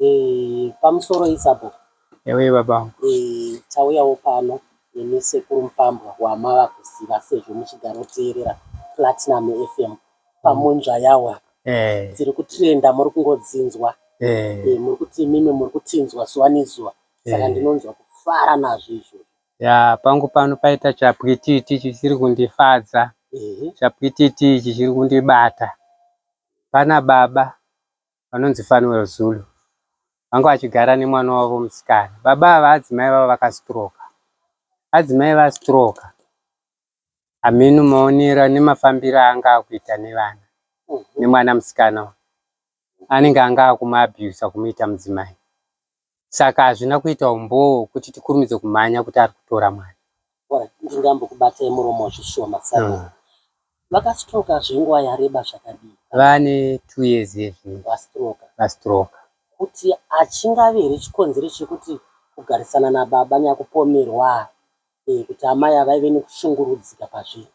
Eh, pamusoro isabhuku. Ewe baba vangu. Eh, tauyawo pano nemi sekuru Mupambwa wamava kuziva sezvo muchigaroteerera Platinum FM pamunzva yawa Eh, dziri kutrenda muri kungodzinzwa eh, eh, muri kuti imimi muri kutinzwa zuva nezuva saka Eh. ndinonzwa kufara nazvo izvozvo. Ya, pangu pano paita chapwititi chisiri kundifadza. Ehe. Chapwititi ichi chiri kundibata. Pana baba vanonzi Fanuel Zulu. Vanga vachigara nemwana wavo musikana. Baba ava adzimai vavo vakastroka. Adzimai vastroka. Hameno maonero nemafambiro aanga akuita nevana. Nemwana musikana uyu. Anenge anga akumuabhusa kumuita mudzimai. Saka hazvina kuita umbowo kuti tikurumidze kumhanya kuti ari kutora mwana. Alright, ndingambokubatai muromo zvishoma saka vakastroka zvenguva yareba zvakadii? Vane 2 years yezvino Vastroka. vastroka. Kuti achingave here chikonzero chekuti kugarisana nababa nyakupomerwa kuti amai avaive nekushungurudzika pazviri?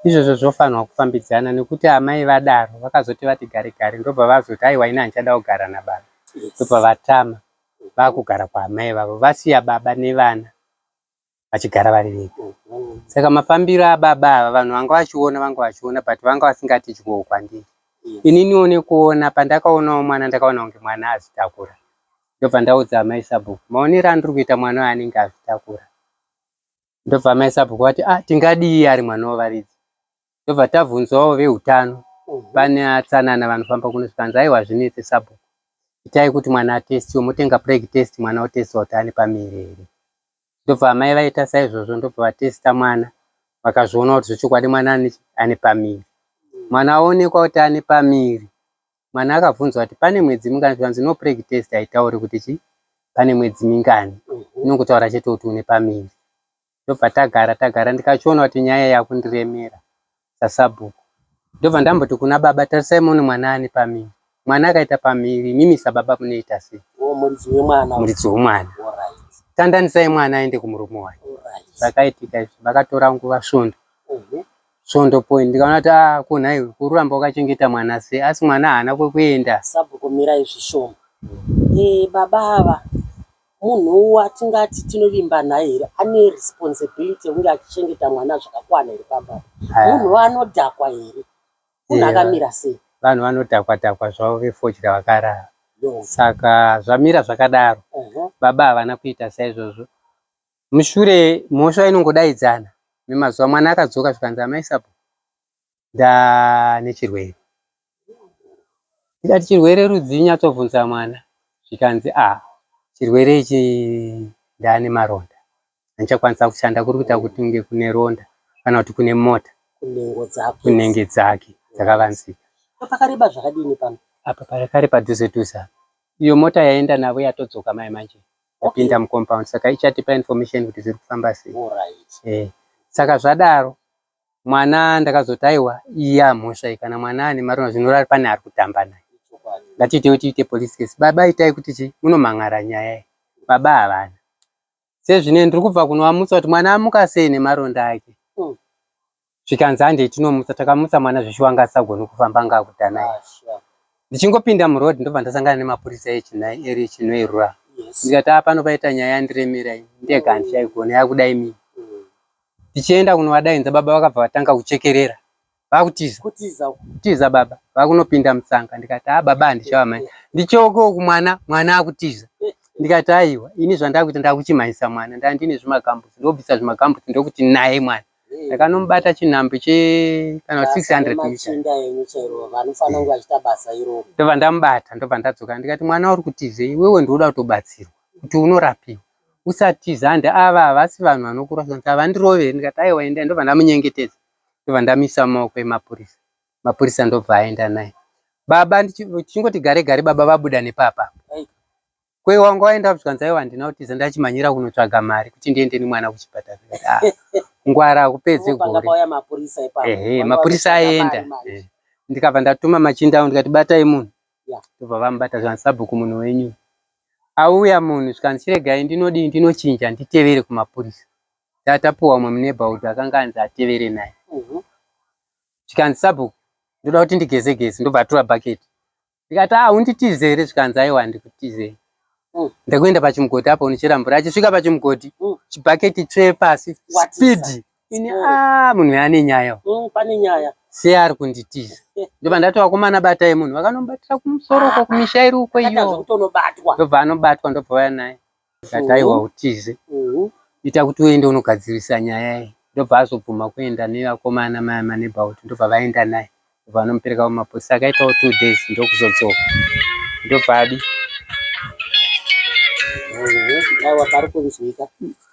Izvozvo zvofanirwa kufambidzana nekuti amai vadaro vakazoti vati gare gare ndobva vazoti aiwa ini handichada kugara nababa. Ndobva vatama vakugara kwaamai vavo vasiya baba nevana vachigara vari vega. Saka mafambiro ababa ava vanhu vanga vachiona but vanga vasingati tyoo kwandiri. Ininiwo nekuona pandakaonawo mwana ndakaona kunge mwana azvitakura. Ndobva ndaudza amai sabhuku maonero andiri kuita mwana uyu anenge azvitakura. Ndobva amai sabhuku vati ah tingadii ari mwana wavaridzi. Ndobva tabvunzawo veutano pane atsanana vanofamba kuno zvikanzi aiwa hazvinetsi sabhuku. Itai kuti mwana atestiwe motenga preg test mwana otestiwa kuti ane pamuviri here. Ndobva amai vaita saizvozvo ndobva vatesta mwana vakazviona kuti zvechokwadi mwana ane pamuviri. Mwana aonekwa kuti ane pamuviri. Mwana akabvunzwa kuti pane mwedzi mingani zvikanzi no preg test haitauri kuti chi pane mwedzi mingani. Inongotaura chete kuti une pamuviri. Ndobva tagara tagara ndikachiona kuti nyaya yakundiremera sasabhuku. Ndobva ndamboti kuna baba tarisai muone mwana ane pamuviri. Mwana akaita pamuviri imimi sababa munoita sei? Muridzi wemwana. Muridzi womwana. Tandanisai mwana aende kumurume wake. Zvakaitika izvi vakatora nguva svondo. Svondo point ndikaona kuti ah kunhai kuramba wakachengeta mwana sei asi mwana haana kwekuenda. Sabhuku mirai zvishoma. Baba ava munhu watingati tinovimba naye here ane responsibility yekunge achichengeta mwana zvakakwana here pamba? Munhu anodhakwa here? Munhu akamira sei? Vanhu vanodhakwa dhakwa zvavo vefodya vakarara. Saka zvamira zvakadaro. Baba havana kuita saizvozvo. Mushure mhosva inongodaidzana. Nemazuva mwana akadzoka zvikanzi amai sabhuku ndane chirwere. Ndikati chirwere rudzii nyatsobvunza mwana. Zvikanzi ah chirwere ichi ndane maronda. Handichakwanisa kushanda kuri kuita kuti kunge kune ronda kana kuti kune mota Kunhengo dzake. Kunhenge dzake dzakavanzika. Pakareba zvakadini pano? Apa pakare padhuze dhuze apa. Iyo mota yaenda navo yatodzoka mai manje. Yapinda mucompound saka ichatipa information kuti zviri kufamba sei. Saka zvadaro mwana ndakazoti aiwa iya mhosva iyi kana mwana ane maronda zvinoreva pane ari kutamba naye. Ngatiite kuti tiite police case. Baba itai kuti chi munomhan'ara nyaya iyi. Baba havana. Sezvine ndiri kubva kunovamutsa kuti mwana amuka sei nemaronda ake. Zvikanzi handei tinomutsa takamutsa mwana zvishuwa anga asisagoni kufamba anga akudhanaira. Ndichingopinda muroad ndobva ndasangana nemapurisa echinai eri chinoirura. Ndikati ah pano paita nyaya yandiremera iyi ndega handichaigona yakuda imimi. Tichienda kunovadaidza baba vakabva vatanga kuchekerera vakutiza. Kutiza uku. Kutiza baba vakunopinda mutsanga ndikati ah baba handichavamhanya. Ndichioke uku mwana mwana akutiza. Ndikati aiwa ini zvandakuita ndakuchimhanyisa mwana ndaa ndine zvimagambutsi ndobvisa zvimagambutsi ndokuti naye mwana. Ndakanomubata chinhambo che kana 600 meters. Machinda enyu chairo vanofanira kunge vachiita basa iroro. Ndobva ndamubata ndobva ndadzoka ndikati mwana uri kutizei iwewe ndoda kutobatsirwa kuti unorapiwa. Usatiza handi ava havasi vanhu vanokura zvanzi havandiroveri ndikati aiwa endai ndobva ndamunyengetedza ndobva ndamisa mumaoko emapurisa. Mapurisa ndobva aenda naye. Baba tichingoti gare gare baba vabuda nepapa. Kwe wanga waenda zvikanzi aiwa handina kutiza ndachimhanyira kunotsvaga mari kuti ndiende nemwana kuchipatara. Ndikati ah kungwara hakupedze Panga gore. pauya mapurisa ipapo. Ehe Vanga mapurisa vakutsvaga aenda. mari manje. Ndikabva ndatuma machinda angu ndikati batai munhu. Ndobva vamubata zvikanzi sabhuku munhu wenyu. Auya munhu zvikanzi chiregai ndinodii ndinochinja nditevere kumapurisa. Tatapuwa umwe muneighborhood akanga anzi atevere naye. Zvikanzi sabhuku ndoda kuti ndigeze geze ndobva atora bhaketi. Ndikati ah unditize here zvikanzi aiwa handikutizei. Ndakuenda pachimugodhi apo unochera mvura. Achisvika pachimugodhi, chibhaketi tsvee pasi, Watisa. speed. Ini Sporo. ah, munhu uyu ane nyaya. Pane nyaya. Sei ari kunditiza? Ndobva ndati vakomana batai munhu. Vakanomubatira kumusoro uko kumisha iri uko Akaita iyo. zvekutonobatwa. Ndobva anobatwa ndobva vauya naye. Ndikati aiwa utize. Ita kuti uende unogadzirisa nyaya iyi. Ndobva azobvuma kuenda nevakomana maya maneighborhood ndobva vaenda naye. Ndobva vanomupereka kumapurisa akaitawo 2 days ndokuzodzoka. Ndobva adi Aiwa, pari kunzwika.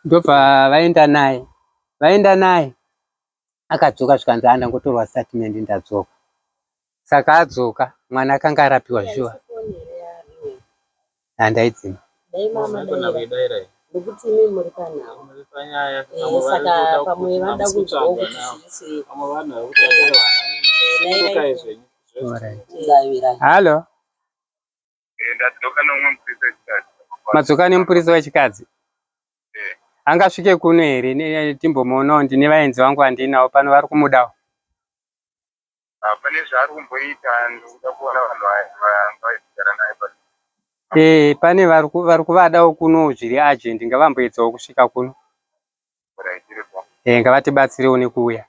Ndobva vaenda naye. Vaenda naye akadzoka zvikanzi andangotorwa statement ndadzoka. Saka adzoka mwana akanga arapiwa zviwa. Handaidzima. Dai mama Munogona daira kuidaira here? Nekuti imi muri panhau. Muri panyaya. Eh, saka pamwe vanoda kunzwawo kuti zviri sei. Vamwe vanhu vari kuti aiwa, sunungukai zvenyu. Alright. Davirai. Halo, Ndadzoka neumwe mupurisa wechikadzi. Madzoka nemupurisa wechikadzi. Eh. Angasvike kuno here timbomuonawo ndine vaenzi vangu vandinawo pano vari kumudawo. Ah, pane zvaari kumboita, ndikuda kuona vanhu vaigara naye pa Eh, pane vari kuvadawo kuno zviri urgent, ngavamboedzawo kusvika kuno. Alright, iripo. Eh, ngavatibatsirewo nekuuya.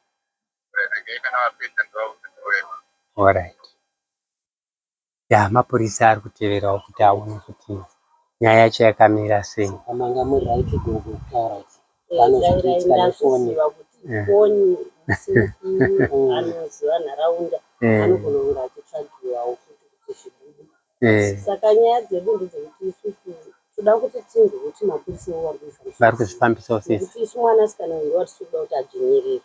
Regai kana vapedza ndovaudza ndouya. Alright. Ya, mapurisa ari kuteverawo kuti aone kuti nyaya yacho yakamira sei. Pamanga muri right gogo kutaura kuti Eh, pane dairai zviri kuitika nefoni. ndakuziva kuti foni musi anoziva nharaunda anogona kunge achitsvagiwawo futi kuti zvibude. Saka nyaya dzedu ndedzekuti isusu toda kuti tinzwe kuti mapurisa vari kuzvifambisa Vari kuzvifambisawo sei. Nekuti isu mwanasikana uyu ndovatisi kuda kuti adzvinyirire.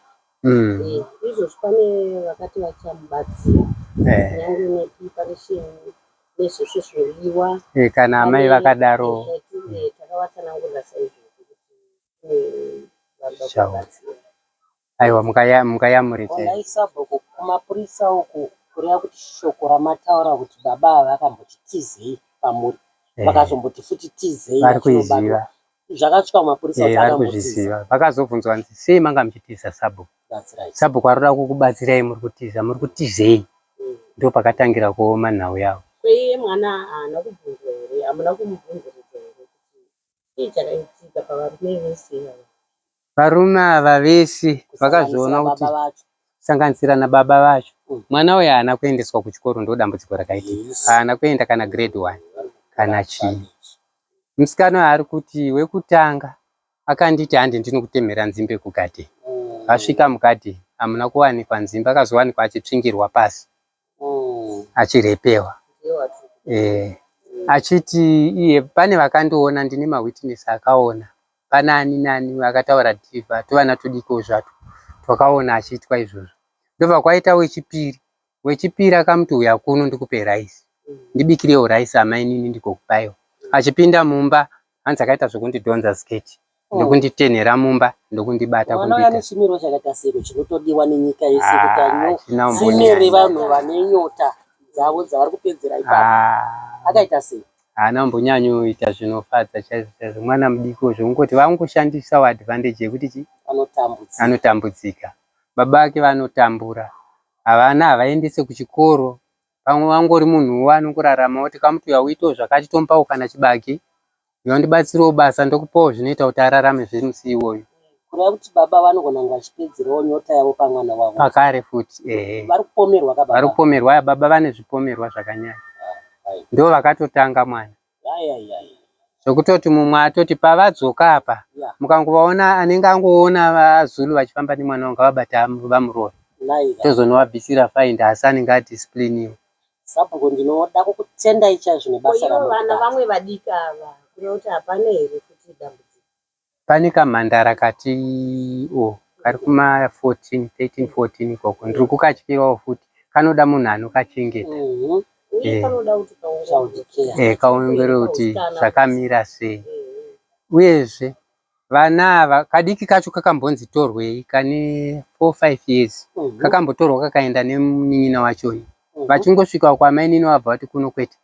Izvozvi pane vakati vachamubatsira kunyange nepreparation nezvese zvinodiwa. Kana amai vakadaro. Takavatsanangurira saizvozvo kuti kune vanoda kuvabatsira. Aiwa, mukayamure chaizvo. Onai sabhuku, kumapurisa uku kureva kuti shoko ramataura kuti baba ava vakamboti tizei pamuri, vakazomboti futi tizei Vari vachinobatwa. kuiziva. Zvakasvika kumapurisa kuti Vari akambotiza. kuzviziva. Vakazobvunzwa nzi sei manga muchitiza sabhuku. That's right. Sabhuku ari kuda kukubatsirai, muri kutiza, muri kutizei? Ndo pakatangira kuoma nhau yavo. Kweiye mwana haana kubvunzwa here? Hamuna kumubvunzuridza here kuti chii chakaitika pavarume vese ava? Varume ava vese vakazoona Kusanganisira kuti baba vacho. Kusanganisira nababa vacho. Mwana uyu haana kuendeswa kuchikoro, ndo dambudziko rakaitika. Haana kuenda kana grade 1 kana chii. Musikana uyu ari kuti wekutanga akanditi handi ndinokutemhera nzimbe kugadheni. Vasvika mugadheni hamuna kuwanikwa nzimbe, akazowanikwa achitsvingirwa pasi achirepewa. Ndiye wati Eh, achiti iye pane vakandiona, ndine mawitness akaona pana ani nani akataura dhivha tuvana tudiko zvatwo twakaona achiitwa izvozvo. Ndobva kwaita wechipiri. Wechipiri akamuti uya kuno ndikupe raisi, ndibikirewo raisi amainini ndigokupaiwo. Achipinda mumba hanzi akaita zvekundidhonza sketi ndokunditenhera mumba ndokundibata Mwana uyu ane kundiita chimiro chakaita seiko chinotodiwa nenyika yese kuti Ah, anyo china tsime umbonyanya. revanhu vane nyota dzavo dzavari kupedzera ipapo. Ah, Akaita sei? Haana kumbonyanyoita zvinofadza chaizvo chaizvo. Mwana mudiki zvongoti vangoshandisawo advantage yekuti chi Anotambudzika. Anotambudzika. Baba vake vanotambura, havana, havaendese kuchikoro. Pamwe vangori munhuwo anongoraramawo, tikamuti uya uitewo zvakati tomupawo kana chibage, uya undibatsirewo basa ndokupawo zvinoita kuti ararame zvemusi iwoyo. Kureva kuti baba vanogona kunge vachipedzerawo nyota yavo pamwana wavo. Pakare futi, ehe. Vari kupomerwa kababa. Vari kupomerwa aya, baba vane zvipomerwa zvakanyanya, ndo vakatotanga mwana. Ai, ai, ai. Zvekutoti mumwe atoti pavadzoka apa mukangovaona, anenge angoona vaZulu vachifamba nemwana wangu ngavabata vamurove. Naiva. Tozonovabvisira faindi, asi anenge adiscipliniwa. Sabhuku, ndinoda kukutendai chaizvo nebasa Ko ivo vana ramuri kubata. Vamwe vadiki ava, kureva kuti hapana here kuti dambudziko? Pane kamhandara kati o kari kuma 14, 13, 14 ikoko, ndiri kukatyirawo futi, kanoda munhu anokachengeta. Uye kanoda kuti Child care. Kaongorore kuti zvakamira sei. Uyezve vana ava kadiki kacho kakambonzi torwei kane 4, 5 years. Kakambotorwa kakaenda nemunin'ina wachoni. Vachingosvika kwamainini vabva vati kuno kwete,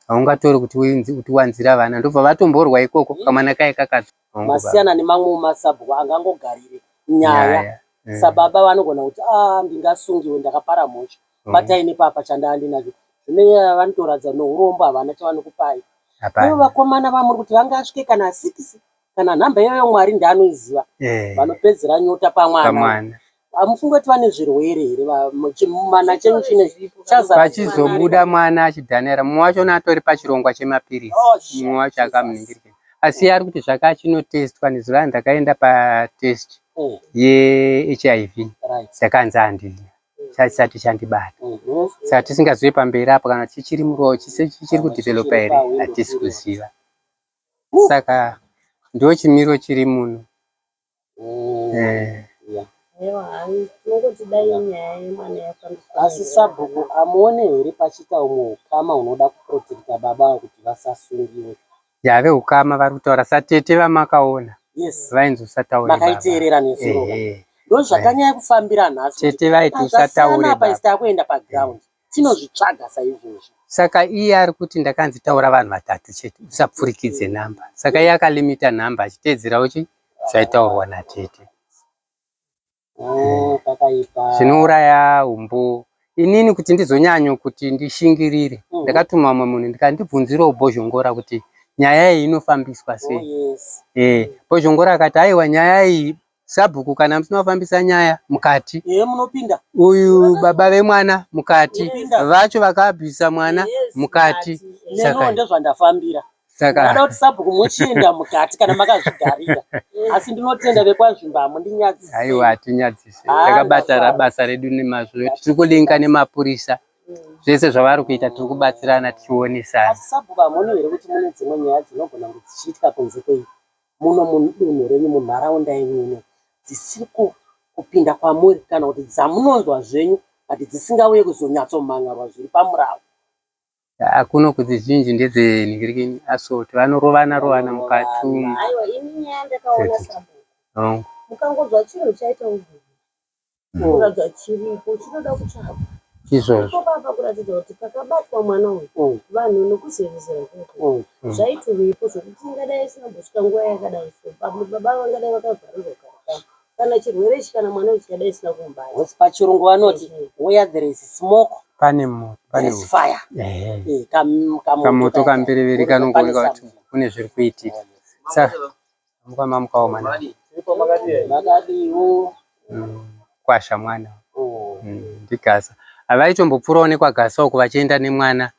haungatori kuti utiwanzira vana, ndobva vatomborwa ikoko kamwana kaye kakadzi. Masiyana nemamwe masabhuku angangogarire nyaya. Sababa vanogona kuti a ndingasungiwe ndakapara mhosva, batai nepapa chandaa ndinacho. Zvino vanotoratidza nourombo, havana chavanokupai. Ivo vakomana vamuri kuti vangasvike kana 6 kana nhamba iyoyo Mwari ndaanoiziva vanopedzera nyota pamwana. Hamufunge kuti vane zvirwere here chimana chenyu chine chazara pachizobuda mwana achidhanera mumwe wachona atori pachirongwa chemapirisi Oh, mumwe wacho akamuningirika asi ari kuti zvaka achinotestwa nezuro ndakaenda patest yeHIV ndakanzi handina chasati chandibata saka tisingazive pamberi apo kana chichiri murowa chichiri kudhivhelopa here hatisi kuziva saka ndo chimiro chiri muno. Aiwa hayi tinongoti dai nyaya yemwana yafambiswa Asi sabhuku amuone here pachiita umwe ukama hunoda kuprotecta baba ava kuti vasasungiwe? Yave ukama vari kutaura satete vamakaona Yes. vainzi usataure baba. Makaiteerera nezuro. Ehe. Ndozvatanyanya kufambira nhasi. Tete vaiti usataure Zvasiyana apa baba. isi takuenda paground. Tinozvitsvaga saizvozvi. Saka iye ari kuti ndakanzi taura vanhu vatatu chete usapfurikidze nhamba. Saka iye akalimita nhamba achiteedzerawo chi zvaitaurwa natete. Oh, pakaipa. Zvinouraya umbo. Inini kuti ndizonyanyo kuti ndishingirire ndakatuma umwe munhu ndikandibvunzirawo Bhozhongora kuti nyaya iyi inofambiswa Oh, sei. yes. Bhozhongora akati aiwa nyaya iyi sabhuku kana musina kufambisa nyaya mukati Ehe munopinda. uyu baba vemwana mukati Munopinda. vacho vakabvisa mwana mukati Neniwo saka ndozvandafambira. Ndada saka kuti sabhuku muchienda mukati kana makazvigarira. Asi ndinotenda vekwazvimba hamundinyadzise. aiwa hatinyadzise Ah, takabata ndafara. basa redu nemazvo tiri kulinka nemapurisa zvese zvavari kuita tiri kubatsirana tichionesana Asi sabhuku hamuoni here kuti mune dzimwe nyaya dzinogona kunge dzichiitika kunze kwei muno mudunhu renyu munharaunda yenyu ino dzisiri kupinda kwamuri kana kuti dzamunonzwa zvenyu but dzisingauye kuzonyatsomhan'arwa zviri pamurawo? Kuno kuti zhinji ndedzenhingirikini assault vanorovana rovana mukati umu. Aiwa ini nyaya ndakaona sabhuku. Hongu. Mukangonzwa chinhu chaita ugugu kuratidza chiripo chinoda kutsvagwa. Izvozvo. Ipo papa kuratidza kuti pakabatwa mwana uyu vanhu nekuzevezera ikoko zvaitovepo zvekuti ingadai isina kumbosvika nguva yakadai so baba vangadai vakavharirwa kare kare kana chirwere ichi kana mwana uyu chingadai isina kumubata. Because pachirungu vanoti where there is smoke Pane moto there pane is fire. ehe Kamoto kamoto kaya kamberevere pane kanongooneka kuti something. kune zviri kuitika. Saka muka mamukawo mana Makadiwo. Kwasha mwana ndigasa. Havaitombopfuurawo nekwagasa uko vachienda nemwana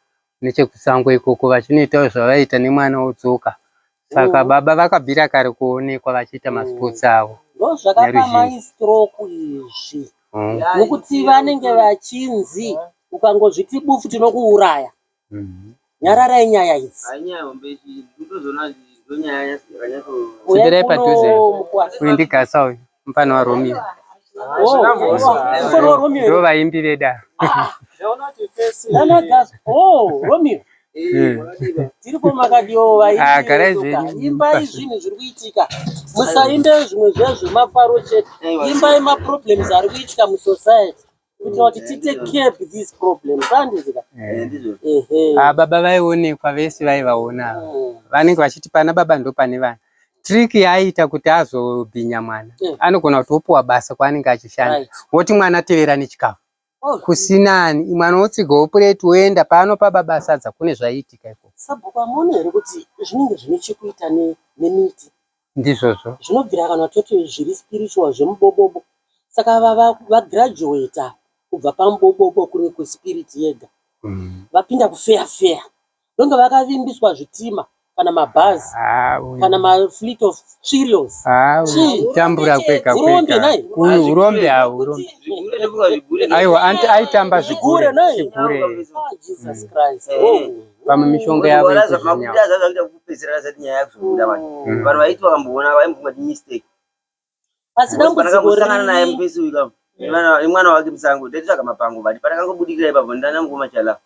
nechekusango ikoko vachinoitawo zvavaiita nemwana wodzoka. Saka baba vakabvira kare kuonekwa vachiita masports avo. Ndozvakapa Neruzhinji. mai stroke izvi. Hongu. Nokuti vanenge vachinzi ukangozviti bufu tinokuuraya. Nyararai nyaya idzi. Uyai Sederai kuno padhuze. mukwasha. Uyu ndigasa uyu mufana waRomeo. Oh, mufana waRomeo. Ndo vaimbi veda. Nana Gasa. Oh, Romeo. Tiripo makadiwo vaimbi Ah, garai vedu ka. zvenyu. Imbai zvinhu zviri kuitika. Musaimbe zvimwe zviya zvemafaro chete. Imbai maproblems ari kuitika musociety kuitira kuti titake care of these problems. Handiti ka? Ehe. Ah, baba vaionekwa vese vaivaona ava. Vanenge vachiti pana baba ndo pane vana. Trick yaaiita kuti azobhinya mwana anogona kuti opuwa basa kwaanenge achishanda woti mwana tevera nechikafu Oh, kusinani mwana wotsigawo pureti woenda paanopa baba sadza kune zvaiitika ikoko. Sabhuku hamuoni here kuti zvinenge zvine chekuita nemiti? Ndizvozvo. Zvinobvira kana toti zviri spiritual zvemubobobo. Saka vagraduata kubva pamubobobo kuri kuspirit yega. Vapinda kufeya feya. Ndonge vakavimbiswa zvitima kana mabhazi Ah, uyu. kana mafleet of cereals. Ah, uyu. Chii? Kutambura kwega Urombe kwega. nhai? Uyu urombe haurombe. Aiwa aitamba Zvigure zvigure. nhai? Zvigure. Ah, Jesus Christ. Oh. Pamwe mishonga yavo ikuzvinyawo. Vanhu vaiti vakamboona vaimbofunga kuti mistake. Asi dambudziko Pandakambosangana naye riri mufesi uyu kam nemwana wake musango ndaitsvaga mapango but pandakangobudikira ipapo ndana chala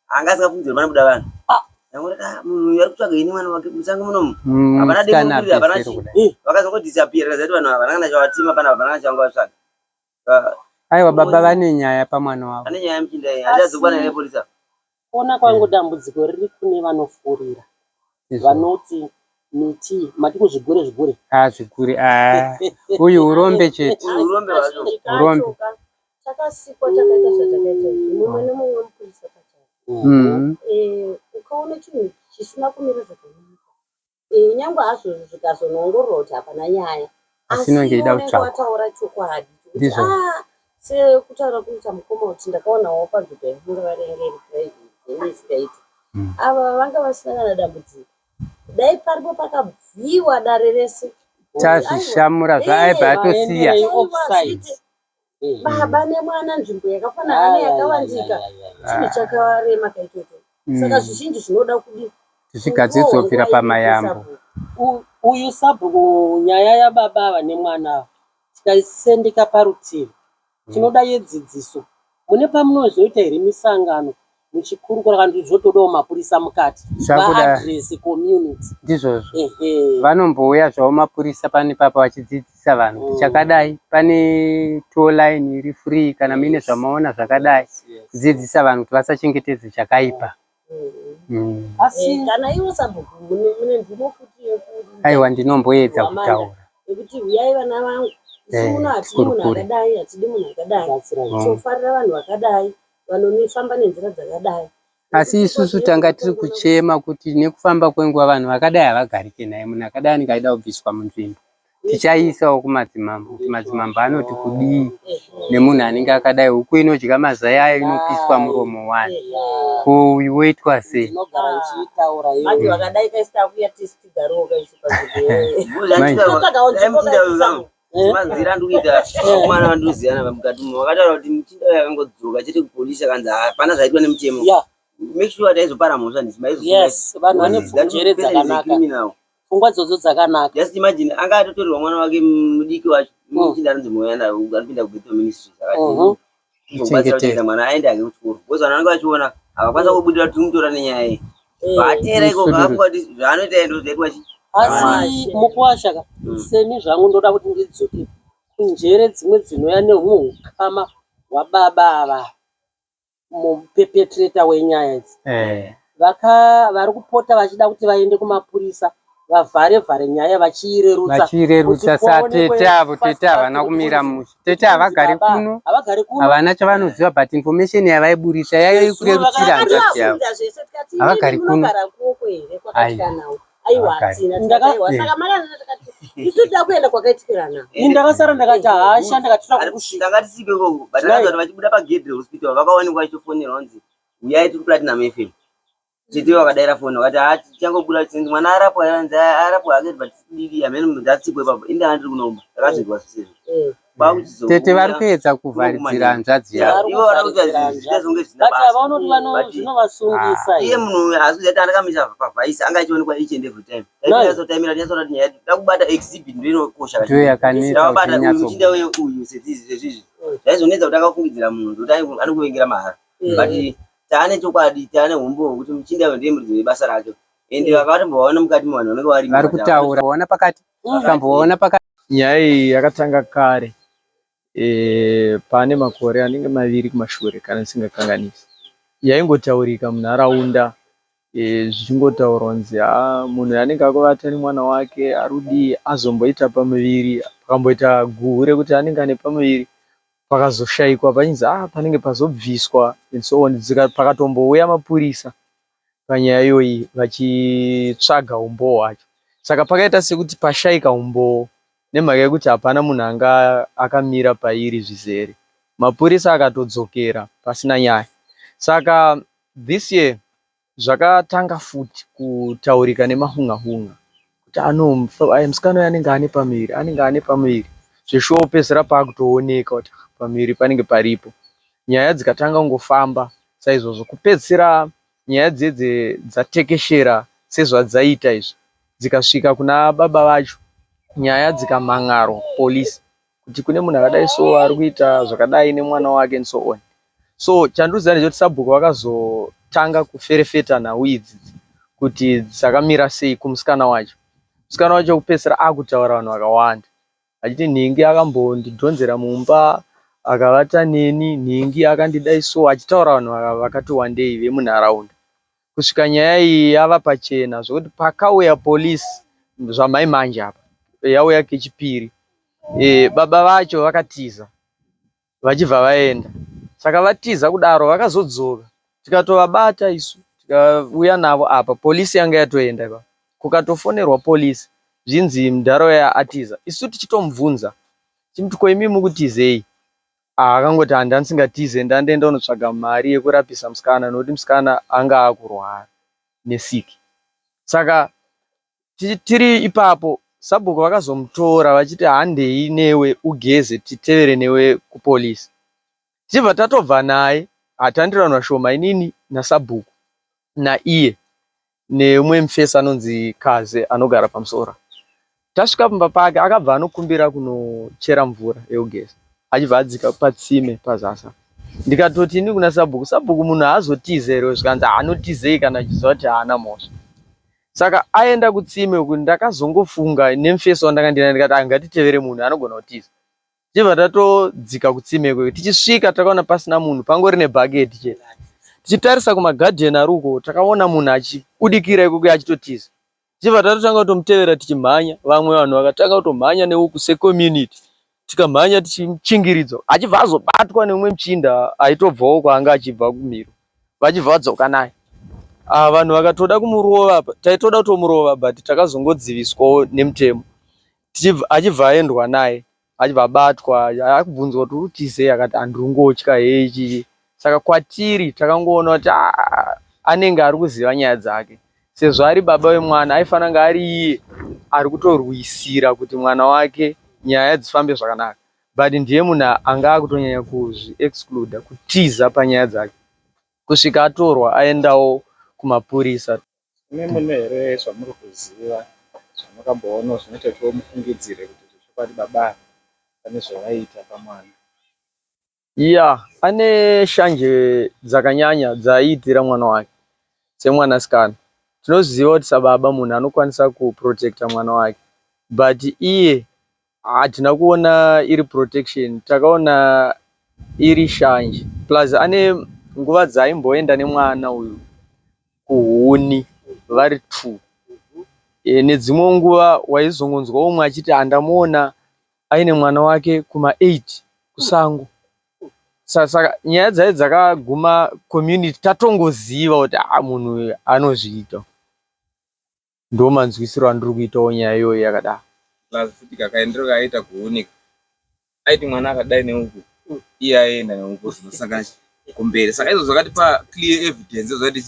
anga asingafungidziri panobuda vanhu. Ah. Ndangoti ah munhu uyu ari kutsvaga ini mwana wake musango munomu. Hapana Musikana demo hapana abesero chii. kudai. Vakazongodisappear kaziva kuti vanhu ava havana kana chavatima pana hapana kana chavanga vatsvaga. Aiwa baba vane nyaya pamwana wavo. Ane nyaya yemuchinda iyi handichazokwana nepolisa. Kuona kwangu dambudziko riri kune vanofurira Izvo. vanoti miti mati kuzvigure zvigure. Ah, zvigure. Ah, uyu urombe chete. Urombe hwacho. Kazhinji Urombe. kacho ka takasikwa takaita zvatakaita izvi mumwe nemumwe mupurisa pachake. Ukaona chinhu chisina kumira zvakanaka, eh, nyangwe hazvo zvikazonoongororwa kuti hapana nyaya, Asi asi inonge ichida unenge kutsvagwa. wataura chokwadi kuti Ndizvo. ah, sekutaura kuita mukoma kuti ndakaonawo panzvimbo yakunge varenge iri private yenge isingaiti. Ava vanga vasina kana dambudziko. Dai paripo pakabviwa dare rese. Tazvishamura zvaaibva Eh, atosiya. Vaenderei Aiwa, offside. zviite. Baba nemwana nzvimbo yakafanana neyakavandika. Chinhu chakarema kaitoto. Saka zvizhinji zvinoda kudi Zvigadzidzwe kubvira pamayambo. Uyu sabhuku nyaya yababa ava nemwana ava tikaisendeka parutivi tinoda yedzidziso. Mune pamunozoita here misangano muchikurukura kana kuti zvotodawo mapurisa mukati Zvakuda- vaaddress community? Ndizvozvo. Ehe. Vanombouya zvavo mapurisa pane papa vachidzidzisa vanhu kuti chakadai pane toll line iri free kana muine zvamaona zvakadai. Kudzidzisa vanhu kuti vasachengetedze chakaipa. Asi Eh, kana iwo sabhuku mune mvumo futi yekuti Aiwa ndinomboedza Hwamanda. kutaura. Yekuti huyai vana vangu, isu muno hatidi munhu Tikurukure. akadai, hatidi munhu akadai, Batsirai. tinofarira vanhu vakadai vanofamba nenzira dzakadai. Asi isusu tanga tiri kuchema kuti nekufamba kwenguva vanhu vakadai havagarike naye. Munhu akadai anenge achida kubviswa munzvimbo. Tichaiisawo kumadzimambo kuti madzimambo anoti kudii nemunhu anenge akadai. Huku inodya mazai ayo inopiswa muromo wani. Ko uyu woitwa sei? Ndinogara ndichitaura Manje iyoyo. vakadai kaisi takuya tisi tigarewo kaisi panzvimbo. Manje. Totsvagawo nzvimbo kaisi sango. Manzira andiri kuita vakomana vandinoziyana mukati umo vakataura kuti muchinda uyu akangodzoka chete kupolisi akanzi hapana zvaitwa nemutemo. Make sure taizopara mhosva ndisi maizosunga. Yes, vanhu vane njere dzakanaka. Criminal. Pfungwa idzodzo dzakanaka. Just imagine anga atotorerwa mwana wake mudiki wacho muchinda anonzi Moyana anopinda kuBethel Ministries akati kubatsira kuchengeta mwana aende hake kuchikoro because vanhu vanenge vachiona havakwanisa kubudira kuti tirimutora nenyaya iyi vateera ikoko Musururu. akafunga kuti zvaanoita ndo zvaitwa chi Asi mukuwasha ka, seni zvangu ndoda kuti ndidzoke kunjere dzimwe dzinouya nehumwe hukama hwababa ava mupepetreta wenyaya idzi. Vari kupota vachida kuti vaende kumapurisa vavhare vhare nyaya vachiirerutsa. Vachiirerutsa Kuti kuonekwe satete avo, fast tete fast havana kuti kumira kunzi mushe. Tete havagari baba kuno, havagari kuno. havana chavanoziva but information yavaiburitsa yaive kurerutsira hanzvadzi yavo. Takavabvunza zvese tikati Havagari imi kuno. munogara kuoko here kwakaitika Aiwa. nhau? Aiwa Havagari. hatina. Tikati aiwa. Saka makazviona takati isu tida kuenda kwakaitikira nhau. Ini ndakasara ndakati hasha ndakati toda kukusvika. Tanga tisiko ikoko but takaziva kuti vachibuda pagedhi rehospital vakaonekwa vachitofonerwa kunzi uyai tiri kuPlatinum FM. Tete vakadaira foni vakati haa tichangobuda chinzi mwana arapwa anzi arapwa hake but didi hameno ndatsikwa ipapo ini ndanga ndiri kunomba ndakazvinzwa zvese izvo. Kwakuchizouya Tete vari kuedza kuvharidzira hanzvadzi yavo. Vari Ivo vari kuita kuvharidzira zviita zvonge zvisina But basa. havaona kuti But zvinovasungisa iye here. munhu uyu haasi kuziva kuti andakamisa pavhaisi anga achionekwa each and every time. Tainyatsotaimirira tinyatsoona kuti nyaya takubata exhibit ndo inokosha Ndiyo yakanetsa kuti Tavabata uyu inyatso. muchinda uyu uyu sezvizvi zvaizonetsa kuti akafungidzira munhu ndokuti anokuvengera mahara. But taane chokwadi taane humbowo hwekuti muchinda uyu ndiye muridzi webasa rake. Ende vakatombovaona mukati mevanhu vanenge varimo. Vari kutaura vaona pakati, ukamboona pakati. Nyaya iyi yakatanga kare pane makore anenge maviri kumashure kana ndisingakanganisi. Yaingotaurika munharaunda zvichingotaurwa kunzi haa munhu anenge akuvata nemwana wake arikudii azomboita pamuviri pakamboita guhu rekuti anenge ane pamuviri pakazoshaikwa pachinzi haa panenge pazobviswa and so on. Pakatombouya mapurisa panyaya iyoyi vachitsvaga umbowo hwacho. Saka pakaita sekuti pashaika umbowo nemhaka yekuti hapana munhu anga akamira pairi zvizere. Mapurisa akatodzokera pasina nyaya. Saka this year zvakatanga futi kutaurika nemahunga-hunga kuti ano musikana uyu anenge ane pamuviri, anenge ane pamuviri. Zveshuwa wopedzisira pakutooneka kuti pamuviri panenge paripo. Nyaya dzikatanga kungofamba saizvozvo kupedzisira nyaya dzedze dzatekeshera sezvadzaita izvi dzikasvika kuna baba vacho nyaya dzikamhan'arwa kupolisi kuti kune munhu akadai so ari kuita zvakadai nemwana wake and so on. So chandinoziva ndechekuti sabhuku vakazotanga kuferefeta nhau idzi kuti dzakamira sei kumusikana wacho. Musikana wacho kupedzisira akutaura vanhu vakawanda achiti nhingi akambondidhonzera mumba akavata neni, nhingi akandidai so achitaura vanhu vakati wandei vemunharaunda. Kusvika nyaya iyi yava pachena zvekuti pakauya polisi zvamai manje apa yauya kechipiri baba vacho vakatiza vachibva vaenda. Saka vatiza kudaro vakazodzoka tikatovabata isu Tikauya navo apa police yanga yatoenda ipapo. Kukatofonerwa police zvinzi mudhara uya atiza. Isu tichitomubvunza tichimuti ko imi mukutizei? Ah, akangoti handa ndisingatize ndandaenda kunotsvaga mari yekurapisa musikana nokuti musikana anga akurwara nesiki. Saka tiri ipapo sabhuku vakazomutora vachiti handei newe ugeze titevere newe kupolice. Tichibva tatobva naye hatandiri vanhu vashoma inini nasabhuku naiye neumwe mufesi anonzi Kaze anogara pamusoro. Tasvika pamba pake akabva anokumbira kunochera mvura yekugeza achibva adzika patsime pazasi apa. Ndikatoti ini kuna sabhuku, sabhuku munhu haazotize here? Zvikanzi anotizei kana achiziva kuti haana mhosva. Saka aenda kutsime uku ndakazongofunga nemufesi wandanga ndinaye ndikati ah, ngatitevere munhu anogona kutiza. Tichibva tatodzika kutsime ikoko tichisvika takaona pasina munhu pangori nebhaketi chete. Tichitarisa kumagadheni ari uko takaona munhu achibudikira ikoko achitotiza. Tichibva tatotanga kutomutevera tichimhanya vamwe vanhu vakatanga kutomhanya neuku secommunity tikamhanya tichimuchingiridzwa achibva azobatwa neumwe muchinda aitobvawo kwaanga achibva kumhiro vachibva vadzoka naye. Ah, vanhu vakatoda kumurova apa taitoda kutomurova but takazongodziviswawo nemutemo achibva aendwa naye achibva abatwa akubvunzwa kuti uri kutizei akati handiri kungotya hei chii saka kwatiri takangoona kuti ah, anenge ari kuziva nyaya dzake sezvo ari baba vemwana aifanira kunge ari iye ari kutorwisira kuti mwana wake nyaya dzifambe zvakanaka but ndiye munhu anga akutonyanya kuzviexcluda kutiza panyaya dzake kusvika atorwa aendawo kumapurisa Imi mune here zvamuri kuziva zvamakamboonawo zvinoita kuti mufungidzire kuti zvechokwadi baba ava pane zvavaiita pamwana? Yeah, ane shanje dzakanyanya dzaaiitira mwana wake semwanasikana. Tinoziva kuti sababa munhu anokwanisa kuprotecta mwana wake but iye Hatina kuona iri protection takaona iri shanje plus ane nguva dzaaimboenda nemwana uyu kuhuni vari two e, nedzimwe nguva waizongonzwa umwe achiti andamuona aine mwana wake kuma 8 kusango saka nyaya dzaye dzakaguma community tatongoziva kuti ah, munhu uyu anozviita Ndomanzwisiro andiri kuitawo nyaya iyoyo yakadaro. Plus futi kakaendero kaaita kuoneka aiti mwana akadai neuku iye aienda neuku zvinosangana kumberi saka izvo zvakatipa clear evidence zvati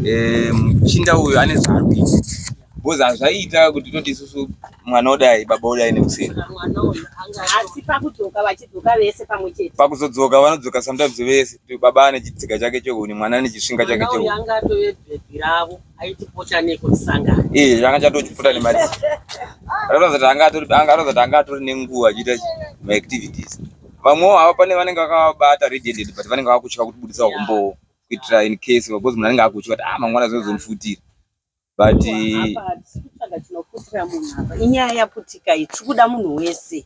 eh, muchinda uyu ane zvaari kuita because hazvaiita kuti toti isusu mwana odai baba odai nekuseri asi pakudzoka vachidzoka vese pamwe chete pakuzodzoka vanodzoka sometimes vese kuti baba ane chitsika chake chehuni mwana ane chisvinga chake chehuni anga atove bhebhi ravo aiti pota neko tisangane eh anga chatochiputa nemari akaratidza kuti anga atori anga aratidza kuti anga atori nenguva achiita maactivities vamwewo havo pane vanenge vakavabata red handed but vanenge vakutya kuti budisa humbowo kuitira in case because munhu anenge akutya kuti ah mangwana zvinozondifutira but apa hatisi kutsvaga chinoputira munhu apa inyaya yaputika iyi tiri kuda munhu wese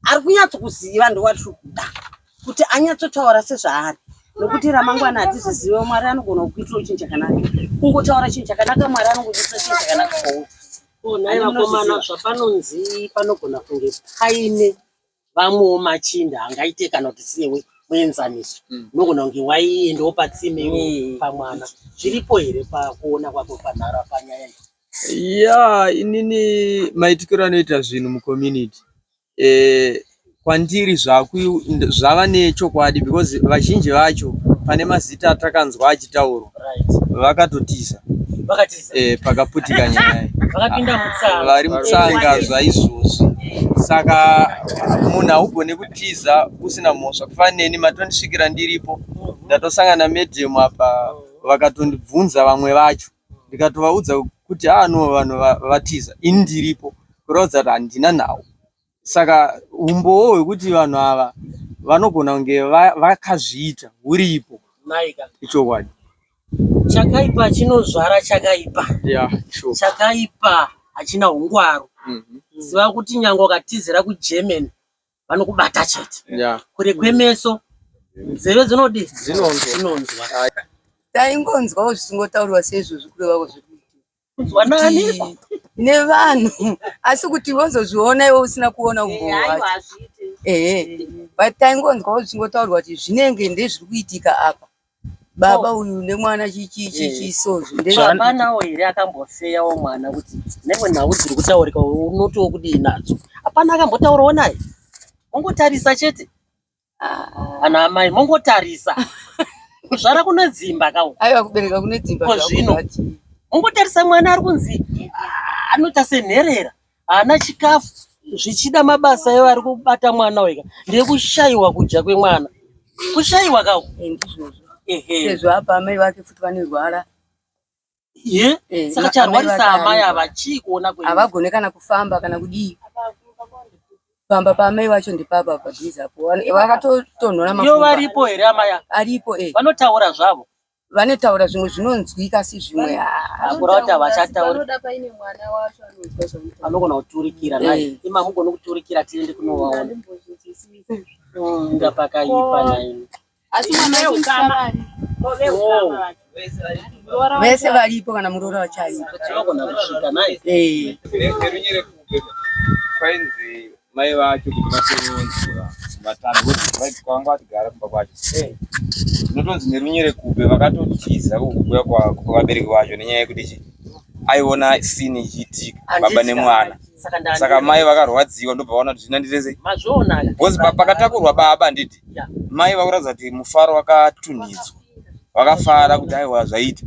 ari kunyatsokuziva ndowatiri kuda kuti anyatsotaura sezvaari nokuti ramangwana hatizvizive mwari anogona kukuitira chinhu chakanaka kungotaura chinhu chakanaka mwari anongokuitira chinhu chakanaka kwauri Ko nhai vakomana zvapanonzi panogona kunge paine vamwewo machinda angaite kana kuti sewe muenzaniso unogona kunge waiendawo patsime iwe pamwana zviripo here pakuona kwako panhara panyaya iyi Ya, inini maitikiro anoita zvinhu mucommunity eh, kwandiri zvava nechokwadi because vazhinji vacho pane mazita atakanzwa achitaurwa vakatotiza eh, pakaputika nyaya vari mutsanga zvaizvozvi saka munhu haugone kutiza usina mhosva kufanana neni matondisvikira ndiripo ndatosangana namedhemu apa vakatondibvunza vamwe vacho ndikatovaudza kuti haa no vanhu vatiza ini ndiripo kuratidza kuti handina nhau saka umbowo hwekuti vanhu ava vanogona kunge vakazviita huripo ichokwadi chakaipa chinozvara chakaipa yeah, sure. chakaipa hachina ungwaru mm -hmm. ziva kuti nyange ukatizira kugermany vanokubata chete yeah. kure kwemeso nzeve dzinodii dzinonzwa taingonzwawo zvichingotaurwa seizvozvi kureva kwezviri kunzwa nani nevanhu asi kuti wozozviona iwe usina kuona umbowo wacho ehe but taingonzwawo zvichingotaurwa kuti zvinenge ndezviri kuitika apa. Baba uyu nemwana chichichichi so Hapanawo here akambofeyawo mwana kuti nemwe nhau dziri kutaurika unotiwo kudii nadzo? Hapana akambotaurawo naye. Mongotarisa chete. Ana amai mongotarisa. Kuzvara kunedzimba kawo. Aiwa kubereka kunedzimba Ko zvino mongotarisa mwana ari kunzi anoita senherera haana chikafu zvichida mabasa evo ari kubata mwana wega ndekushaiwa kudya kwemwana kushaiwa kawo eh, ndizvozvo sezvo apa amai vake futi vanorwara ye eh, saka charwarisa amai ava chii kuona kwenyu havagone kana kufamba kana kudii pamba paamai vacho ndipapa padhuze apo vakatotonhora makumbo yo varipo here amai ava aripo eh vanotaura zvavo vanotaura zvimwe zvinonzwika asi zvimwe hakura kuti havachatauri anogona kuturikira nhai eh. ima mugone kuturikira tiende kunovaona mm, inga pakaipa nhaimi asi mwana vese varipo kana muroora wacho aripo tinogona kusvika nhai eh. kwainzi mai vacho kuti vatonzi vatano kuti kwavanga vatigara kumba kwacho eh. tinotonzi nerunyerekupe vakatotiza kuuya kwavabereki vacho nenyaya yekuti chi aiona sini ichiitika baba nemwana saka mai vakarwadziwa ndobva vaona kuti zvinandirese because pakatakurwa baba handiti mai vakuratidza kuti mufaro wakatunhidzwa vakafara kuti aiwa zvaita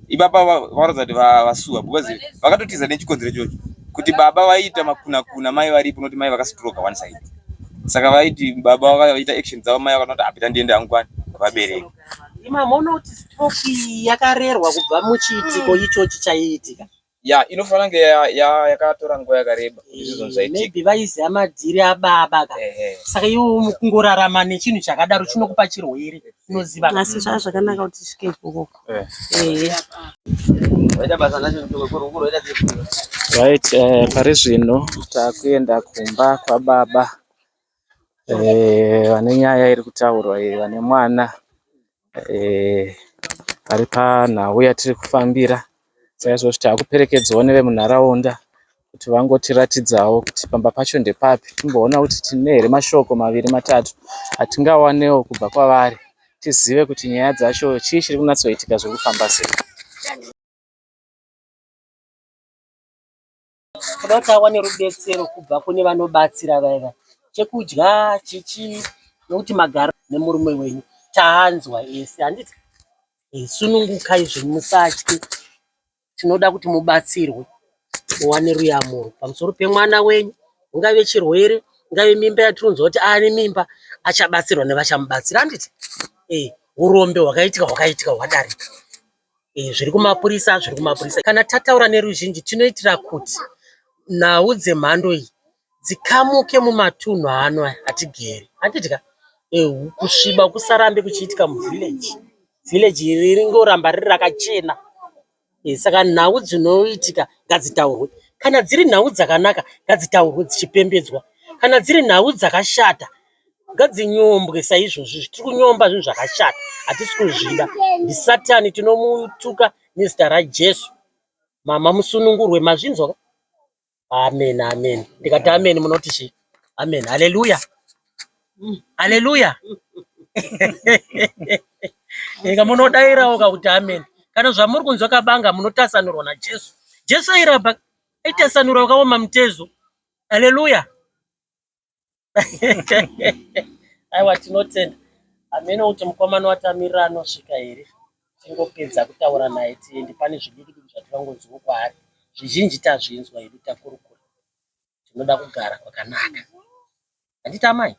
ipapa vakaratidza kuti vasuwa because vakatotiza nechikonzero ichocho kuti baba vaiita makunakuna mai varipo noti mai vakastroka one side saka vaiti baba vakaita action dzavo mai vakanoti apita ndiende hangu kwani vabereki Ima kuti stroke yakarerwa kubva muchiitiko ichochi chaiitika ya inofanira kunge yakatora nguva yakareba kuti zvizonzi zvaitika maybe vaiziva madhiri ababa ka saka iwe kungorarama nechinhu chakadaro chinokupa chirwere unoziva asi zvaa zvakanaka kuti tisvike ikoko Eh. ehe Vaita basa nacho kuroita Right, eh, pari zvino takuenda kumba kwababa eh, vane nyaya iri kutaurwa iyi, vane mwana eh, vari panhau yatiri kufambira. Saizvozvi takuperekedzwawo nevemunharaunda kuti vangotiratidzawo kuti pamba pacho ndepapi timboona kuti tine here mashoko maviri matatu atingawanewo kubva kwavari tizive kuti nyaya dzacho chii chiri kunatsoitika zviri kufamba sei. Kuda kuti awane rubetsero kubva kune vanobatsira vaya vaya chekudya chichi nokuti magaro nemurume wenyu taanzwa ese handiti eh, sunungukai zvenyu musatye tinoda kuti mubatsirwe muwane ruyamuro pamusoro pemwana wenyu ungave chirwere ingave mimba yatinonzwa kuti aane mimba achabatsirwa nevachamubatsira handiti eh, urombe hwakaitika hwakaitika hwadarika Eh, zviri kumapurisa zviri kumapurisa. Kana tataura neruzhinji tinoitira kuti nhau dzemhando iyi dzikamuke mumatunhu ano aya atigere. Handiti ka? Eh, kusviba kusarambe kuchiitika muvillage. Village iri ringoramba riri rakachena. Eh, saka nhau dzinoitika ngadzitaurwe. Kana dziri nhau dzakanaka ngadzitaurwe dzichipembedzwa. Kana dziri nhau dzakashata Ngadzinyombwe saizvozvi tiri kunyomba zvinhu zvakashata hatisi kuzvida ndisatani tinomutuka nezita raJesu mama musunungurwe mazvinzwa ka amen amen ndikati amen munoti chii amen haleluya haleluya ika munodairawo ka kuti amen kana zvamuri kunzwa kabanga munotasanurwa naJesu Jesu airapa aitasanura wakaoma mutezo haleluya Aiwa tinotenda. Hameno kuti mukomana watamirira anosvika here tingopedza kutaura naye tiende pane zvidiki diki zvatingangonzwawo kwaari. Zvizhinji tazvinzwa hedu takurukura. Tinoda kugara kwakanaka. Handiti amai?